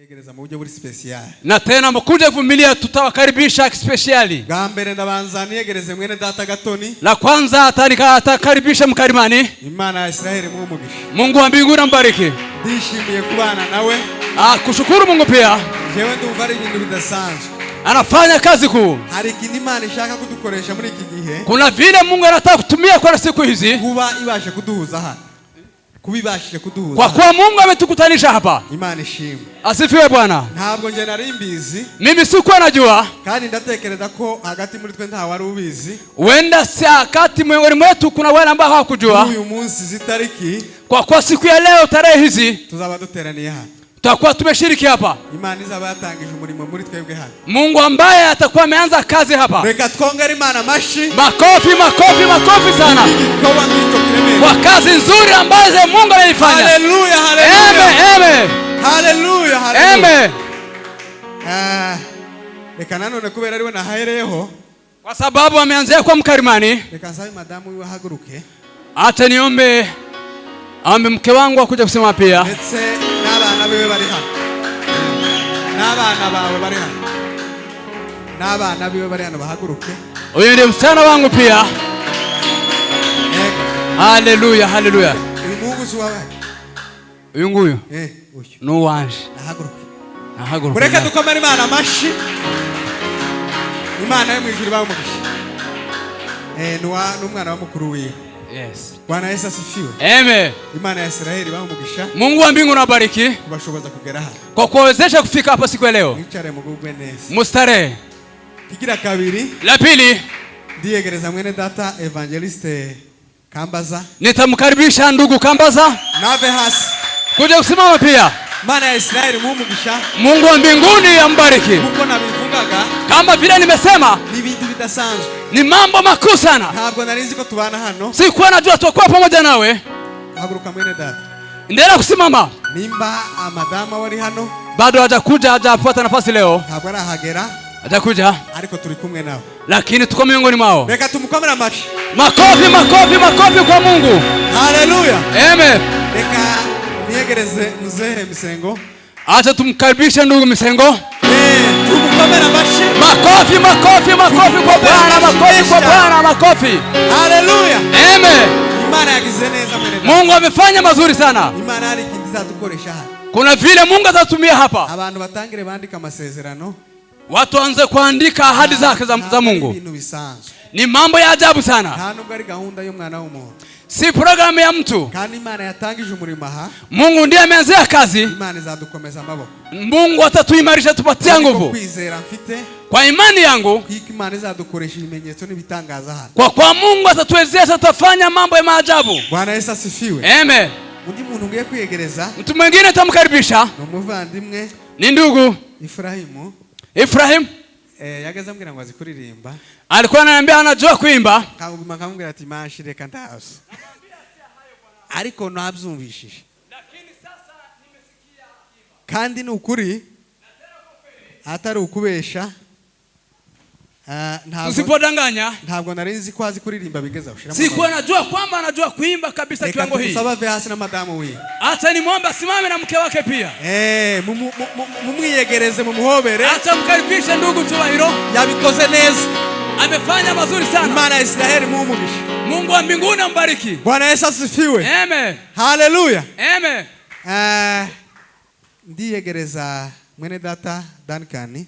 Yegereza mu buryo buri special. Na tena mkuje kuvumilia, tutawakaribisha speshali. Bwa mbere ndabanza niyegereze mwene data Gatoni. La kwanza atakaribisha mkarimani. Imana ya Israeli muhe umugisha. Mungu wa mbinguni ambariki. Ndishimiye kubana nawe. Ah, kushukuru Mungu pia. Jewe ndumva ari ibintu bidasanzwe. Anafanya kazi kuu. Hari ikintu Imana ishaka kudukoresha muri iki gihe. Kuna vile Mungu anataka kutumia kwa siku hizi. Kuba ibashe kuduhuza hano, kuba ibashije kuduhuza Kwa hano. kuwa Mungu ametukutanisha hapa. Imana ishimwe. Asifiwe Bwana. Ntabwo njye nari mbizi. Mimi sikuwa najua. Kandi ndatekereza ko hagati muri twe nta wari ubizi. Huenda kati miongoni mwetu kuna wale ambao hawakujua. Uyu munsi izi tariki Kwa kuwa siku ya leo tarehe hizi tuzaba duteraniye hano. Tutakuwa tumeshiriki hapa. Imana izaba yatangije umurimo muri twebwe hano. Mungu ambaye atakuwa ameanza kazi hapa. Reka twongere Imana amashyi. Makofi, makofi, makofi sana. Igikorwa nk'icyo kiremereye. Kwa kazi nzuri ambazo Mungu ameifanya. Haleluya, haleluya. Amen, amen. Haleluya, haleluya. Amen. Ah, reka nanone kubera ariwe nahereyeho. Kwa sababu ameanzia kwa mkarimani. Reka nsabe madamu wiwe ahaguruke. Acha niombe aombe mke wangu akuja kusema pia. Ndetse n'abana biwe bari hano, n'abana bawe bari hano, n'abana biwe bari hano bahaguruke. Huyu ndiye msichana wangu pia. Yego. Haleluya, haleluya. Uyu muhungu si uwawe? Uyu nguyu Eh, uyu. ni uwanje. Nahaguruke. Nahaguruke. Mureke dukomere Imana amashyi. Imana yo mu ijuru ibahe umugisha. Eh, n'umwana wa mukuru wiwe. Yes. Bwana Yesu asifiwe. Amen. Imana ya Israeli ibahe umugisha. Mungu wa mbinguni abariki kubashoboza kugera hano. Kwa kuwezesha kufika hapa siku ya leo. Mwicare mugubwe neza. Mustarehe. Kigira kabiri. La pili, Ndiyegereza mwene data Evangeliste Kambaza. Nitamkaribisha ndugu Kambaza nave hasi kuja kusimama pia. Imana ya Israeli muhe umugisha. Mungu wa mbinguni ambariki. Nkuko nabivugaga, Kama vile nimesema, ni ibintu bidasanzwe. Ni mambo makuu sana. Ntabwo nari nzi ko tubana hano. Sikuwa najua tutakuwa pamoja nawe. Haguruka mwene data. Endelea kusimama. Nimba amadama wari hano bado hajakuja, hajafuata nafasi leo. Ntabwo arahagera. Hajakuja. Ariko turi kumwe nawe. Lakini tuko miongoni mwao. Reka tumukomere amashyi. Makofi, makofi, makofi kwa Mungu. Haleluya. Amen. Reka niyegereze mzee Misengo. Acha tumkaribishe ndugu Misengo. Tumukomere amashyi. Makofi, makofi, makofi kwa Bwana, makofi kwa Bwana, makofi. Haleluya. Amen. Imana yagize neza mwene data. Mungu amefanya mazuri sana. Imana hari ikintu izadukoresha hano. Kuna vile Mungu atatumia hapa. Abantu batangire bandika amasezerano. Watu waanze kuandika ahadi zake za Mungu. Ibintu bisanzwe. Ni mambo ya ajabu sana. Nta nubwo ari gahunda y'umwana w'umuntu. Si programu ya mtu. Kandi Imana yatangije umurimo aha. Mungu ndiye ameanzia kazi. Imana izadukomeza amaboko. Mungu atatuimarisha, tupatie Ariko nguvu. kwizera mfite, Kwa imani yangu, kwiko Imana izadukoresha ibimenyetso n'ibitangaza hano. Kwa kuwa Mungu atatuwezesha tutafanya mambo ya maajabu. Bwana Yesu asifiwe. Amen. Undi muntu ngiye kwiyegereza, Mtu mwingine tamkaribisha. ni umuvandimwe Ni ndugu Ifrahimu. Ifrahim. Yageze ambwira ngo azi kuririmba. Alikuwa ananiambia anajua kuimba. Kanguma nkamubwira ati manshi reka ndazi. Ariko nabyumvishije. Kandi ni ukuri atari ukubesha. Usipodanganya. Ntabwo nari nzi ko azi kuririmba bigeze aho. Shiramo Sikuwa amaboko. najua kwamba anajua kuimba kabisa Reka kiwango hii. tumusabe ave hasi na madamu wiwe. Acha nimwombe asimame na mke wake pia. Mumwiyegereze mumuhobere. Acha mkaribishe ndugu Chubahiro. Yabikoze neza. Amefanya mazuri sana. Imana ya Israeli mumugishe. Mungu wa mbinguni ambariki. Bwana Yesu asifiwe. Amen. Haleluya. Amen. Ndiyegereza mwene data Duncan.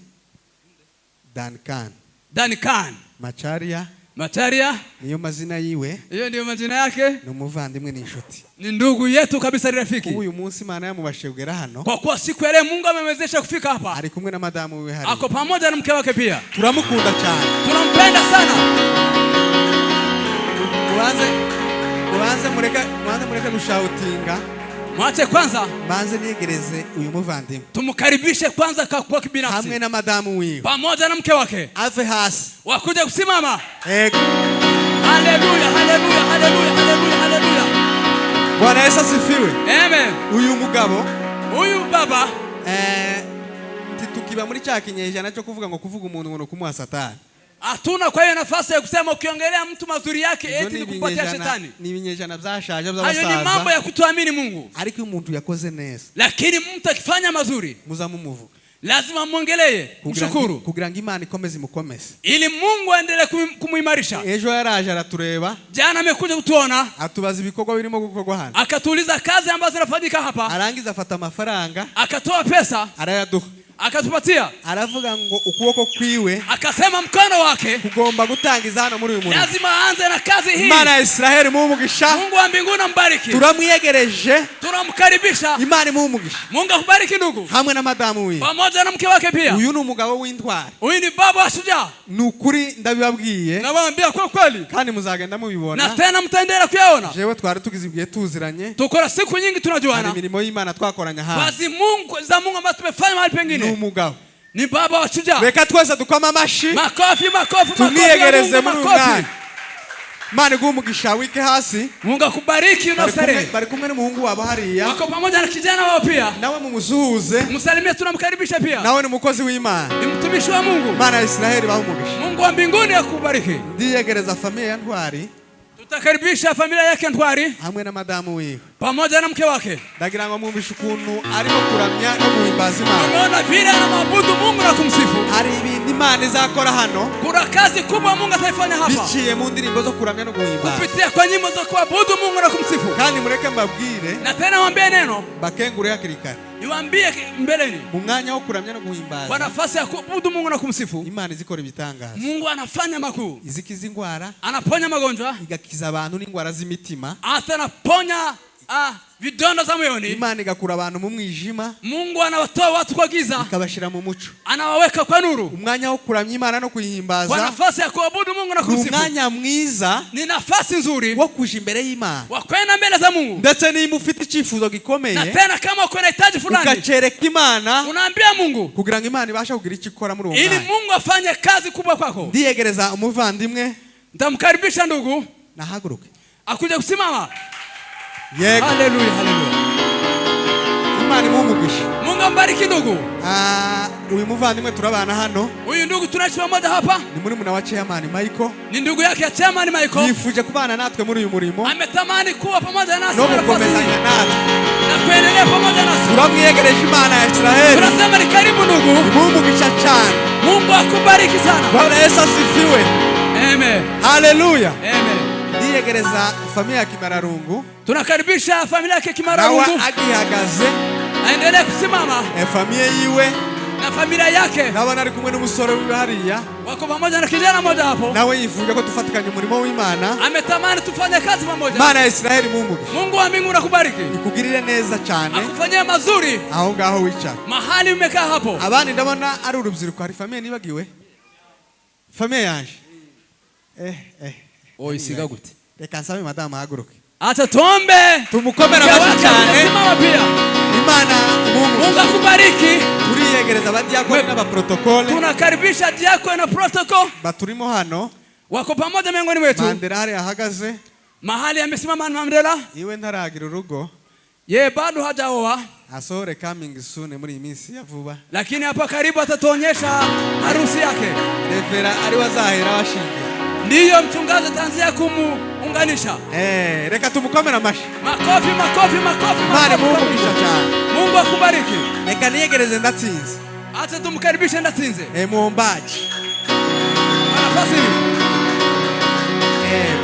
Duncan. Duncan. Macharia. Macharia. Niyo mazina yiwe. Hiyo ndio majina yake. Ni umuvandimwe, ni inshuti. Ni ndugu yetu kabisa, ni rafiki. Uyu munsi Imana yamubashije kugera hano. Kwa kuwa siku ya leo Mungu amemwezesha kufika hapa. Ari kumwe na madamu wiwe hariya. Ako pamoja na mke wake pia. Turamukunda cyane. Tunampenda sana. Mubanze mureke gushoutinga. Mwache kwanza. Banze niyegereze uyu muvandimwe. Tumkaribishe kwanza kwa kibinafsi. Hamwe na madamu wiwe. Pamoja na mke wake. Ave hasi. Wakuja kusimama. Ego. Haleluya, haleluya, haleluya, haleluya, haleluya. Bwana Yesu asifiwe. Amen. Uyu mugabo, Uyu baba, tukiba muri cya kinyejana cyo kuvuga ngo kuvuga umuntu ngo kumuha satani. Hatuna kwa hiyo nafasi ya kusema ukiongelea mtu mazuri yake Ibyo eti ni ni kupatia ibinyejana, shetani. ni ibinyejana byashaje Hayo ni mambo by'abasaza. ya kutoamini Mungu. Ariko iyo umuntu yakoze neza, Lakini mtu akifanya mazuri muzamumuvuga lazima mwongelee, kugira ngo mshukuru, kugira ngo Imana ikomeze imukomeze. Ili Mungu aendelee kumuimarisha. Ejo yaraje aratureba, Jana amekuja kutuona, atubaza ibikorwa birimo gukorwa hano, akatuuliza kazi ambazo zinafanyika hapa, arangiza afata amafaranga akatoa pesa arayaduha, akatupatia, aravuga ngo ukuboko kwiwe akasema mkono wake kugomba gutangiza hano muri uyu murimo. Lazima aanze na kazi hii. Imana ya Israheli imuhe umugisha. Mungu wa mbinguni ambariki. Turamwiyegereje. Tunamkaribisha. Imana imuhe umugisha Mungu akubariki ndugu, hamwe na madamu wiwe. Pamoja na mke wake pia. Uyu ni umugabo w'intwari. Huyu ni baba wa shujaa. Ni ukuri ndabibabwiye, Nawaambia kwa kweli, kandi muzagenda na mubibona. Tena mtaendelea kuyaona. Jewe twari tugize igihe tuziranye, Tuko na siku nyingi hari tunajuana, imirimo y'Imana twakoranye hano. Kazi Mungu za Mungu ambazo tumefanya mahali Ni pengine. umugabo. Ni baba wa shujaa. Reka twese dukome amashi, Makofi, makofi, makofi ya tumwiyegereze Mungu, muri uyu makofi. mwanya. Imana iguhe umugisha, wike hasi. Mungu akubariki na Bari kumwe- starehe. Bari kumwe n'umuhungu wabo hariya, Wako pamoja na kijana wao pia, nawe mumusuhuze. Msalimie, tunamkaribisha pia. Nawe ni umukozi w'Imana. Ni mtumishi wa Mungu. Imana ya Israheli ibahe umugisha. Mungu wa mbinguni akubariki. Ndiyegereza famille ya Ntwari Tutakaribisha familia yake Ntwari hamwe na madamu wiwe. Pamoja na mke wake. Ndagira ngo mwumvishe ukuntu arimo kuramya no guhimbaza Imana. Umeona vile anamwabudu Mungu na kumsifu. Hari ibintu Imana izakora hano Kuna kazi kubwa Mungu ataifanya hapa biciye mu ndirimbo zo kuramya no guhimbaza. Kupitia kwa nyimbo za kuabudu Mungu na kumsifu. Kandi mureke mbabwire, Na tena waambie neno, bakengure hakiri kare, niwaambie mbeleni, mu mwanya wo kuramya no kwa guhimbaza, nafasi ya kuabudu Mungu na kumsifu, Imana izikora ibitangaza. Mungu anafanya makuu, Izikiza indwara, anaponya magonjwa, igakiza abantu n'indwara z'imitima. Hata anaponya vidonda za moyoni. Imana igakura abantu mu mwijima, Mungu anawatoa watu kwa giza, ikabashyira mu muco. Anawaweka kwa nuru. Umwanya wo kuramya Imana no Kwa kuyihimbaza nafasi ya kuabudu Mungu na ni kumsifu umwanya mwiza ni nafasi nzuri wo kuja imbere y'Imana. Wa kwenda mbele za Mungu. Ndetse niba ufite icyifuzo Na gikomeye, tena kama uko na hitaji fulani, ukacereka Imana unaambia Mungu kugira ngo Imana ibashe kugira icyo ikora muri uwo ili mwanya. Mungu afanye kazi kubwa kwako. Ndiyegereza umuvandimwe. Nitamkaribisha ndugu Nahaguruke. Akuje kusimama. Yego. Haleluya, haleluya. Imana imuhe umugisha. Mungu ambariki ndugu. Ah, uyu muvandimwe turabana hano, Huyu ndugu tunaishi pamoja hapa, ni muri wa chairman Michael. Ni ndugu yake ya chairman Michael. Yifuje kubana natwe muri uyu murimo Ametamani kuwa pamoja nasi no kwa nafasi gukomezanya hii natwe. Na kuendelea pamoja nasi. Turamwiyegereje Imana ya Israheli Tunasema ni karibu ndugu. imuhe umugisha cyane. Mungu akubariki sana. Bwana Yesu asifiwe. Amen. Haleluya. Amen. Ndiyegereza familia ya Kimararungu, Tunakaribisha familia yake nawe Kimararungu agihagaze, aendelee kusimama familia yiwe, na familia yake. Ndabona ari kumwe n'umusore wiwe hariya, Wako pamoja na kijana mmoja hapo. Nawe yifuje ko dufatikanya umurimo w'Imana. Ametamani tufanye kazi pamoja. Imana ya Israheli imuhe umugisha, Mungu wa mbinguni akubariki, ikugirire neza cyane akufanyie mazuri aho ngaho wicara. Mahali umekaa hapo. Abandi ndabona ari urubyiruko. Hari famille nibagiwe, famille yanje, Oisiga gute? Reka nsabe madamu ahaguruke. Acha tuombe. Tumukomere Mke amashyi wake cyane. amesimama pia. Imana imuhe umugisha. Mungu akubariki. Turiyegereza abadiyakoni n'abaprotokole Tunakaribisha diakono na protocol baturimo hano. Wako pamoja miongoni mwetu. Mandela hariya ahagaze, Mahali amesimama Mandela, iwe ntaragira urugo, ye bado hajaoa, asohore coming soon muri iyi minsi ya vuba. Lakini hapa karibu atatuonyesha harusi yake. Revera ariwe azahera abashingiye. Ndiyo mchungaji ataanzia kumuunganisha. Reka tumukomere amashyi. Makofi, makofi, makofi, Imana makofi. imuhe umugisha cyane. Mungu akubariki. Reka niyegereze ndatsinze. Acha tumkaribishe Ndatsinze. Muombaji. Kwa nafasi hii.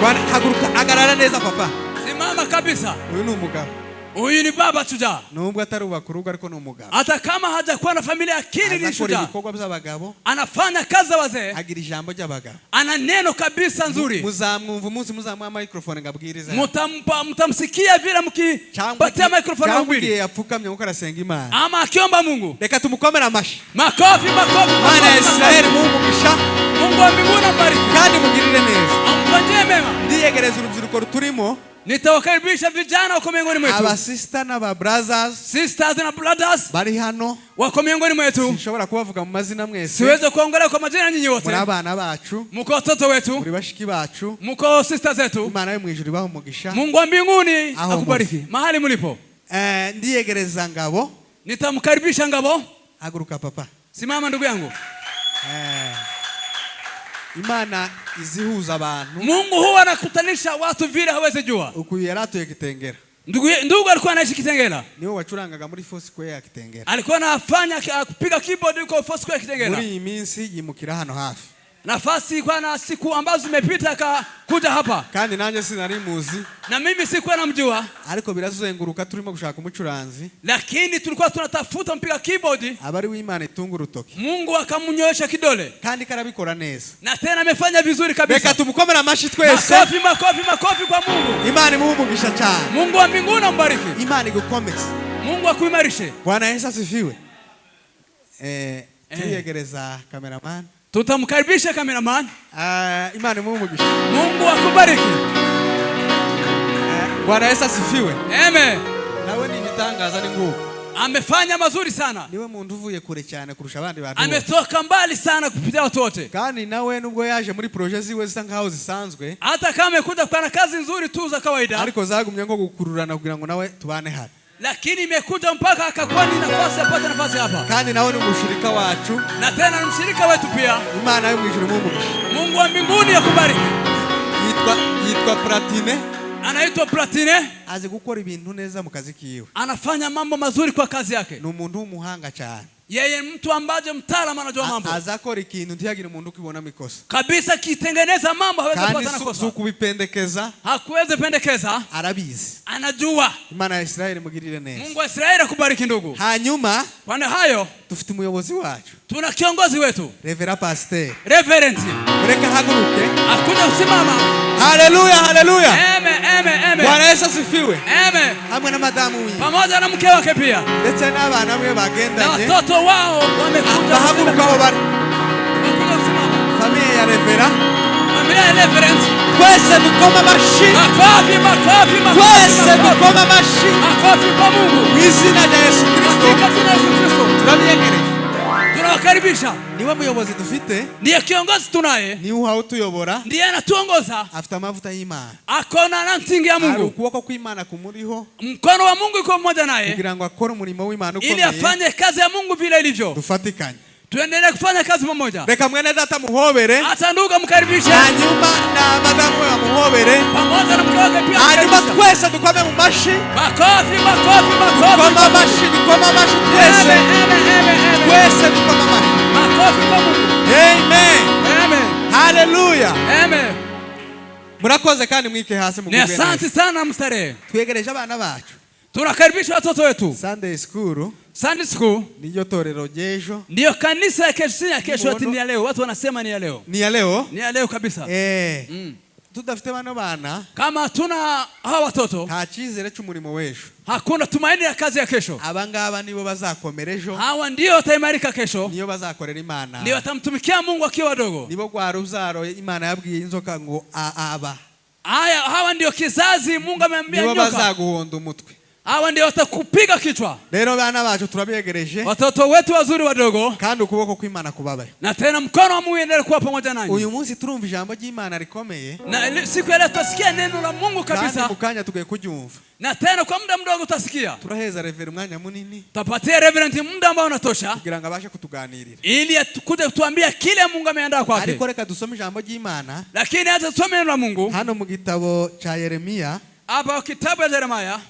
Bwana haguruka, agarara neza papa. Simama kabisa. Uyu ni umugabo. Huyu ni baba shujaa. Nubwo atarubaka urugo ariko ni umugabo. Hata kama hajakuwa na familia lakini ni Azakora shujaa. ibikorwa by'abagabo, Anafanya kazi za wazee. Agira ijambo ry'abagabo. Ana neno kabisa nzuri. Muzamwumva umunsi muzamuha microphone ngo abwirize. Mutampa, mtamsikia vile mkipatia microphone cyangwa ahubiri. igihe yapfukamye kuko arasenga Imana. Ama akiomba Mungu. Reka tumukomere amashyi. Makofi, makofi, Imana ya makofi, Israheli makofi. imuhe umugisha Mungu wa mbinguni ambariki. kandi mugirire neza. Amfanyie mema. Ndiyegereza urubyiruko ruturimo, Nitawakaribisha vijana wako miongoni mwetu. Abasista n'aba brothers Sisters na brothers bari hano. Wako miongoni mwetu. Sinshobora kubavuga mu mazina mwese. Siwezi kuongelea kwa majina nyinyi wote. Muri abana bacu, Mko watoto wetu, muri bashiki bacu. Mko sisters zetu. Imana yo mu ijuru ibahe umugisha. Mungu wa mbinguni Aho akubariki mahali mlipo. Ndiyegereza Ngabo. Nitamkaribisha Ngabo. Haguruka papa. Simama ndugu yangu. Imana izihuza abantu. Mungu huwa anakutanisha watu vile hawezi jua. Uku yari atuye Kitengera. Ndugu alikuwa anaishi Kitengela. Niwe wacurangaga muri Foursquare ya Kitengera. Alikuwa anafanya kupiga keyboard huko Foursquare Kitengela. Muri iyi minsi yimukira hano hafi. Nafasi kwa na siku ambazo zimepita akakuja hapa. Kandi nanjye sinari muzi. Na mimi sikuwa namjua. Ariko birazenguruka turimo gushaka umucuranzi. Lakini tulikuwa tunatafuta mpiga keyboard. Aba ari w'Imana itunga urutoki. Mungu akamnyoosha kidole. Kandi karabikora neza. Na tena amefanya vizuri kabisa. Reka tumukomere amashi twese. Makofi, makofi, makofi kwa Mungu. Imana imuhe umugisha cyane. Mungu wa mbinguni ambariki. Imana igukomeze. Mungu akuimarishe. Bwana Yesu asifiwe. Tuyegereza cameraman. Tutamkaribisha cameraman. Imana imuhe umugisha. Mungu akubariki. Bwana Yesu asifiwe. Amen. Nawe ni ibitangaza ni nguko. Amefanya mazuri sana. Niwe muntu uvuye kure cyane kurusha abandi bantu bose. Ametoka mbali sana kupitia watu wote. Kandi nawe nubwo yaje muri projet ziwe zisa nkaho zisanzwe, hata kama amekuja kwa kazi nzuri tu za kawaida, ariko zagumye ngo gukururana kugira ngo nawe tubane hano. Lakini imekuja mpaka akakuwa ni nafasi apate nafasi hapa. Kandi nawe ni umushirika wacu. Na tena ni mshirika wetu pia. Imana yo mwijuru imuhe umugisha. Mungu wa mbinguni akubariki. Yitwa Platine. Anaitwa Platine. Azi gukora ibintu neza mu kazi kiwe. Anafanya mambo mazuri kwa kazi yake. Ni umuntu w'umuhanga cyane. Yeye mtu ambaye mtaalamu anajua mambo. Azakora ikintu ntiyagire umuntu ukibona mikosa. Kabisa kitengeneza mambo hawezi Kandi kupata na kosa. si ukubipendekeza. Hakuwezi pendekeza. Arabizi. Anajua. Imana ya Israeli mugirire neza. Mungu wa Israeli akubariki ndugu. Hanyuma kwa hayo dufite umuyobozi wacu. Tuna kiongozi wetu. Reverend Pastor. Reverend. Mureke haguruke. Akuja kusimama. Haleluya, haleluya. Amen, amen, amen. Bwana Yesu asifiwe. Amen. Hamwe na madamu wiwe. Pamoja na mke wake pia. Ndetse n'abana bwe bagendanye. Na watoto wao wamekuja. Bahaguruka aho bari. Wakuja kusimama. Familia ya Reverend. Familia ya Reverend. Twese dukoma amashi. Makofi, makofi, makofi. Twese dukoma amashi. Makofi kwa Mungu. Mu izina rya Yesu Kristo. Katika jina la Yesu Kristo. Turabiyegereje. Tunawakaribisha. Niwe muyobozi dufite. Ndiye kiongozi tunaye. Niwe uhawe utuyobora. Ndiye anatuongoza. Afite amavuta y'Imana. Akona na msingi ya Mungu. Hari ukuboko kw'Imana kumuriho. Mkono wa Mungu uko pamoja naye. Kugira ngo akore umurimo w'Imana ukomeye. Ili afanye kazi ya Mungu vile ilivyo. Dufatikanye. Tuendelee kufanya kazi pamoja. Reka mwene data muhobere. Hata ndugu amkaribishe. Hanyuma na madamu we bamuhobere. Pamoja na mke wake pia. Hanyuma twese dukome mu mashi. Makofi, makofi, makofi. Dukome amashi, dukome amashi twese. Amen, amen, amen. Twese dukome amashi. Makofi kwa Mungu. Amen. Amen. Hallelujah. Amen. Murakoze kandi mwike hasi Ni mugubwe neza. asante sana mstarehe. Twegereje abana bacu. Tunakaribisha watoto wetu. Sunday school. Sunday school Niyo torero ry'ejo. Ndiyo kanisa ya kesho, si ya kesho ati ni ya leo. Watu wanasema ni ya leo. Ni ya leo? Ni ya leo kabisa. Tudafite bano bana. Kama hatuna hawa watoto, nta cyizere cy'umurimo w'ejo. Hakuna tumaini ya kazi ya kesho. Aba ngaba nibo bazakomera ejo. Hawa ndio wataimarika kesho. Niyo bazakorera Imana. Ndio watamtumikia Mungu akiwa wadogo. Nibo rwa rubyaro Imana yabwiye inzoka ngo aba. Haya, hawa ndio kizazi Mungu ameambia Nibo nyoka. bazaguhonda umutwe. Hawa ndio watakupiga kichwa. Rero bana bacu turabegereje. Watoto wetu wazuri wadogo. Kandi ukuboko kw'Imana kubabaye. Na tena mkono wa Mungu endelee kuwa pamoja nanyi. Uyu munsi turumva ijambo ry'Imana rikomeye. Na siku ya leo tutasikia neno la Mungu kabisa. Kandi mukanya tugiye kuryumva. Na tena kwa muda mdogo utasikia. Turaheza Reverend umwanya munini. Tutapatia Reverend muda ambao unatosha. Kugira ngo abashe kutuganirira. Ili atukuje kutuambia kile Mungu ameandaa kwake. Ariko reka dusome ijambo ry'Imana. Lakini hata tusome neno la Mungu. Hano mu gitabo cha Yeremia. Hapa kitabu ya Yeremia.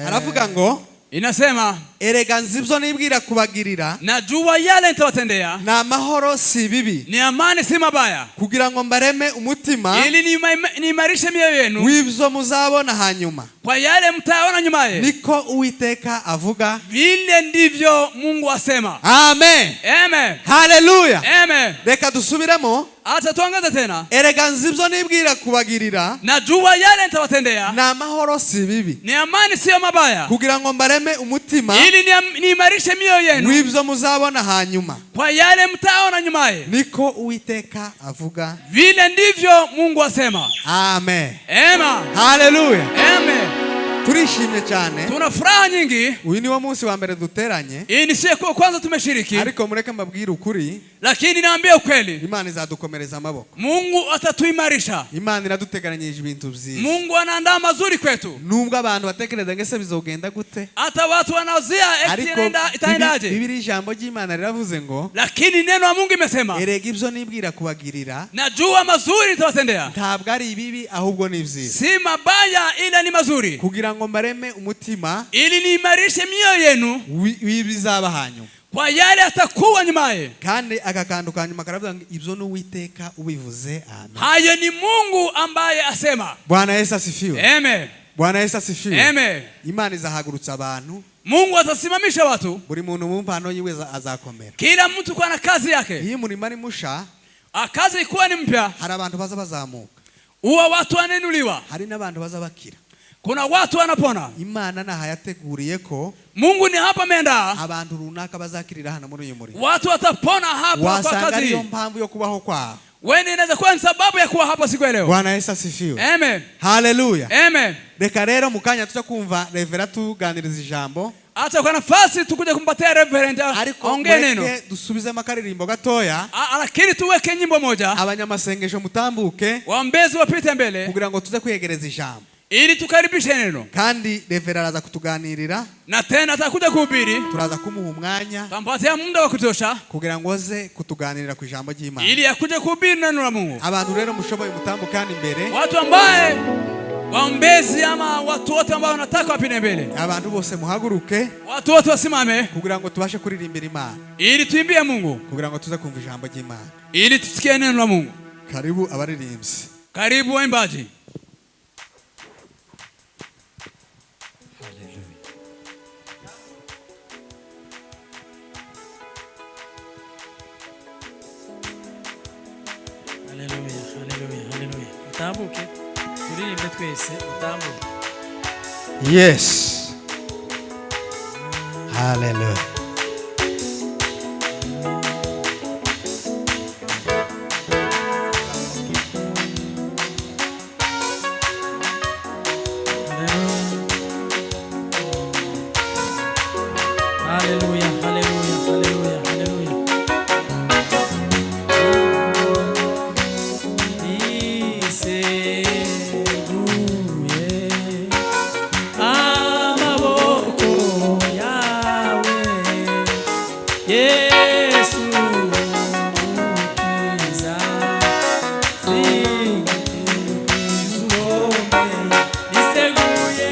Aravuga ngo inasema erega nzi ibyo nibwira kubagirira, najua yale nitawatendea, ni amahoro si bibi, ni amani si mabaya, kugira ngo mbareme umutima ili niimarishe mioyo yenu w'ibyo muzabona hanyuma, kwa yale mtaona nyumaye. Niko Uwiteka avuga. Vile ndivyo Mungu asema. Amen. Amen. Haleluya. Amen. Reka dusubiremo. Acha tuongeze tena. Erega nzi ibyo nibwira kubagirira, najua yale nitawatendea, ni amahoro si bibi, ni amani sio mabaya, kugira ngo mbareme umutima ili niimarishe mioyo yenu w'ibyo muzabona hanyuma, kwa yale mtaona nyumaye. Niko Uwiteka avuga. Vile ndivyo Mungu asema. Amen. Amen. Haleluya. Amen. Turishimye cyane. Tuna furaha nyingi. Uyu niwo munsi wa mbere duteranye. Hii ni siku ya kwanza tumeshiriki. Ariko mureke mbabwire ukuri. Lakini naambia ukweli. Imana izadukomereza amaboko. Mungu atatuimarisha. Imana iraduteganyirije ibintu byiza. Mungu anaandaa mazuri kwetu. Nubwo abantu batekereza ngo ese bizogenda gute? Hata watu wanazia Ariko itaendaje? Bibiri ijambo ry'Imana riravuze ngo lakini neno la Mungu imesema erega ibyo nibwira kubagirira najua mazuri nitawatendea. Ntabwo ari ibibi ahubwo ni byiza. Si mabaya ila ni mazuri. Kugira ngo mbareme umutima ili niimarishe mioyo yenu w'ibizaba hanyuma. Kwa yale atakuwa nyumaye. Kandi aka kantu ka nyuma karavuga ngo ibyo ni Uwiteka ubivuze, amen. Hayo ni Mungu ambaye asema. Bwana Yesu asifiwe. Amen. Bwana Yesu asifiwe. Amen. Imana izahagurutsa abantu. Mungu atasimamisha watu. Buri muntu mu mpano yiwe azakomera. Kila mtu kwa na kazi yake. Iyo umurimo ari musha, kazi ikuwa ni mpya. Hari abantu baza bazamuka. Huwa watu wanenuliwa. Hari n'abantu baza bakira. Kuna watu wanapona. Imana nahayateguriye ko Mungu ni hapa ameandaa. Abantu runaka bazakirira hano muri uyu murimo. Watu watapona hapa kwa Wasanga kazi. ariyo mpamvu yo kubaho kwabo. Wewe inaweza kuwa ni sababu ya kuwa hapa siku ya leo. Bwana Yesu asifiwe. Amen. Haleluya. Amen. Reka rero mukanya tuza kumva Reverend tuganiriza ijambo. Acha kwa nafasi tukuje kumpatia Reverend Ariko aongee neno. mureke dusubizemo akaririmbo gatoya. Lakini tuweke nyimbo moja. Abanyamasengesho mutambuke. Waombezi wapite mbele. Kugira ngo tuze kwiyegereza ijambo. Ili tukaribishe neno. Kandi Reverend araza kutuganirira. Na tena atakuja kuhubiri. Turaza kumuha umwanya. Tampatia muda wa kutosha. Kugira ngo aze kutuganirira ku ijambo ry'Imana. Ili akuje kuhubiri neno la Mungu. Abantu rero mushoboye mutambukane imbere. Watu ambaye waombezi ama watu wote ambao wanataka wapite mbele. Abantu bose muhaguruke. Watu wote wasimame. Kugira ngo tubashe kuririmbira Imana. Ili tuimbie Mungu. Kugira ngo tuze kumva ijambo ry'Imana. Ili tusikie neno la Mungu. Karibu abaririmbyi. Karibu waimbaji. Haleluya, haleluya, haleluya. Mutambuke, turirimbe twese, mutambuke. Yes. Haleluya. Haleluya, haleluya, haleluya, haleluya. Niseguye amaboko yawe, Yesu mukiza, niseguye,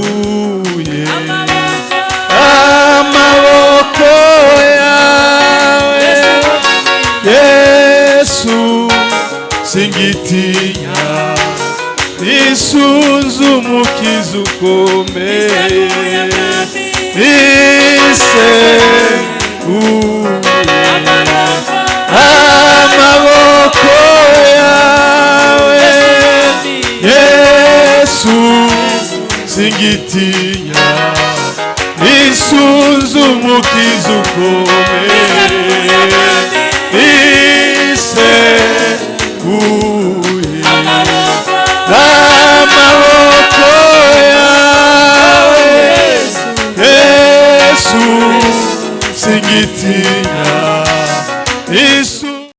niseguye amaboko amaboko yawe, Yesu singitinya, isunzu umukiza ukomeye, niseguye amaboko yawe, Yesu singitinya, isunzu umukiza ukomeye, niseguye amaboko yawe, Yesu singitinya, isunzu